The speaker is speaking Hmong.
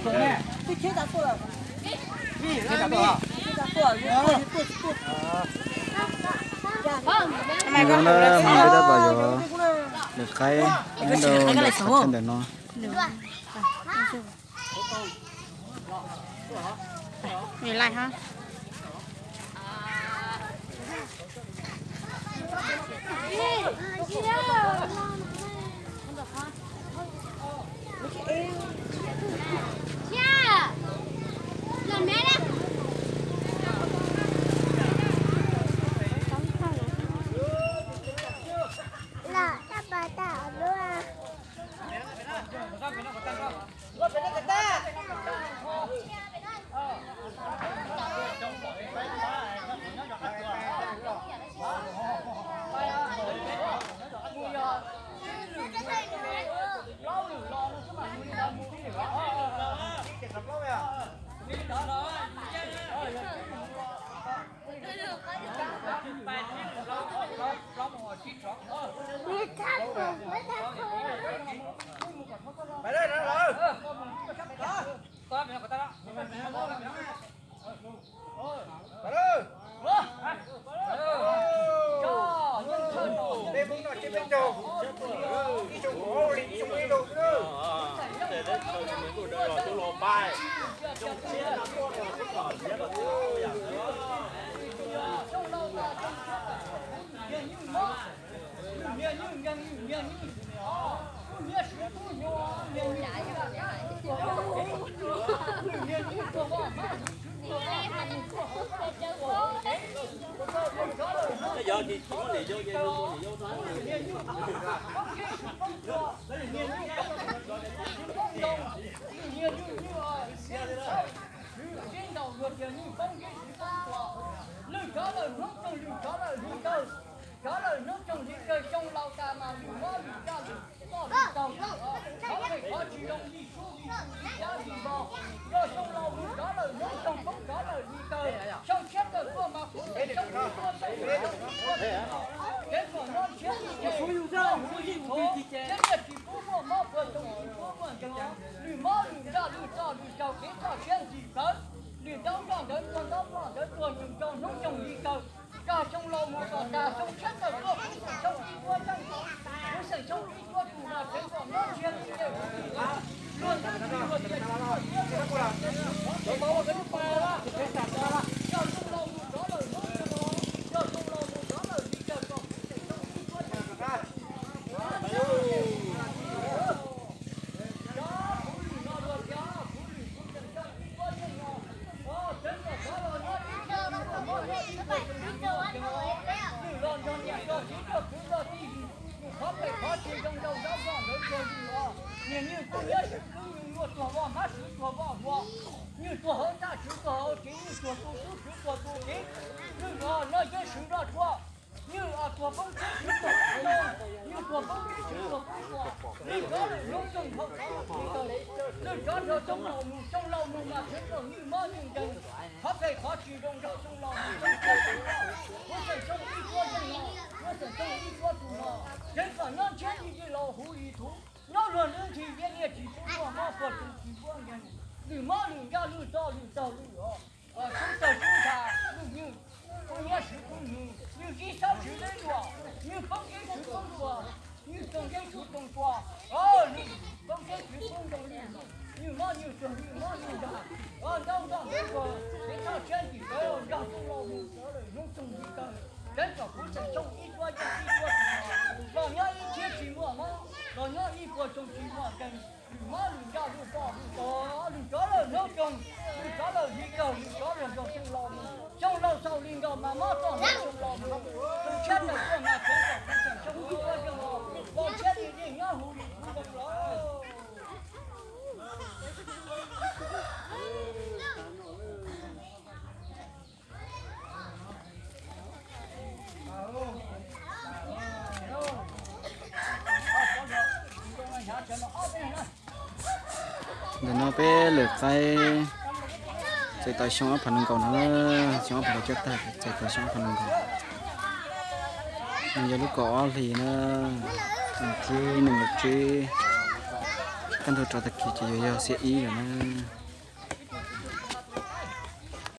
Tus no mas peb tab tom yuav lwm qaib nyob rau ntawm no. Lwm cov lawm hnub tsoog, lwm cov lawm hli kawg, cov lawm hnub tsoog hli kawg xyoo laus tas mas lwm mob lwm ntsaj lwm poj lwm taug, qhov phem qhov tsis zoo li suab li xu li dab li npog, yog xyoo laus mus cov lawm hnub tsoog poob cov lawm hli kawg, xyoo tshiab kawg tuaj mas kuv xeem xyoo ib tuab xeem xyoo ib tuab xeem, kev kom nyob ntshiab li ces, thiab nyiaj tsis pub muaj mob puas tsoom tsis pub muaj nkeeg, lwm mob lwm ntsaj lwm tog lwm taug kev txoj siab ntxim plawv, lwm ntaub nroj ntawd tuag ntaub nroj ntawd tuag nyoog rau hnub nyoog li kawg, rau xyoo laus mus kom tas xyoo tshiab kawg tuaj kuv xeem xyoo ib tuab yeej, kuv xeem xyoo ib tuab tus mas kev kom nyob ntshiab li ces kuv luag ntawd luag tias tsis muaj siab, yog xyoo laus mus cov lawm hnub tsoog, yog xyoo laus mus cov lawm hli kawg kom kuv xeem xyoo ib tuab yeej. Niag nyuj kuj nyob swm kub nyuj, nyuj tuag voj hmab, swv tuag voj hua, nyuj tuag hauv ntaj, swv tuag hauv tsev, nyuj tuag tu tub, swv tuag tu kev, nyuj noj nyob swv noj tshuaj, nyuj tuag poob tsib, swv tuag poob ntoo, nyuj tuag poob tsib, swv tuag poob tshuaj, lwm cov lwm hnub tsoog hauv tsev, lwm cov nrog xyoo laus mus, xyoo laus mus mas kev kom nyuj mob nyuj nkeeg, qhov phem qhov tsis zoo nrog xyoo laus mus, xyoo tshiab kawg tuaj, kuv xeem xyoo ib tuab yeej no, kuv xeem xyoo ib tuab tus no, kev kom nyob ntshiab li yij laus huv li thuv, nyob luag ntub nthi liab liab tsis pub muaj mob puas tsoom tsis pub nkeeg, lwm mob lwm ntsaj lwm tog lwm taug lwm os, sub tawg sub ntsha, lwm nyuj kub nyob swv kub nyuj, nyuj zib xab swv zib luas, nyuj poob kev swv poob tsua, nyuj tsoog kev swv tsoog tsua, nyuj poob kev swv poob ntoo lwm, nyuj mob nyuj tsuag lwm mob nyuj nrag, ntaub nroj ntev nkuag, kev txoj siab ntxim plawv nrog xyoo laus mus cov lawm hnub tsoog hli kawg, kev kom kuv xeem xyoo ib tuab yeej ib tuab tus no, los nyob ib txhiab tsis muaj mob, los nyob ib puas tsoom tsis muaj nkeeg, lwm mob lwm ntsaj lwm tog lwm tog, lwm cov lawm hnub tsoog, lwm cov lawm hli kawg, lwm cov lawm nrog xyoo laus mus, xyoo laus xaus li nkaus mas mob txoj hnub xyoo laus mus, xyoo tshiab kawg tuaj mas kev kom kuv xeem xyoo ib tuab yeej no, los ntshiab li yeej nyob huv li kuv zoo los. Ntawm no peb lwm qaib txais tau xyoo ob phav nees nkaum no, xyoo ob phav nees nkaum coj tag txais tau xyoo ob phav nees nkaum. Nws yog lub kaum ob hlis na, nees nkaum tsib, nees nkaum tsib. Kaj ntug rov tag kis ces yuav yog xiab ib lawm na.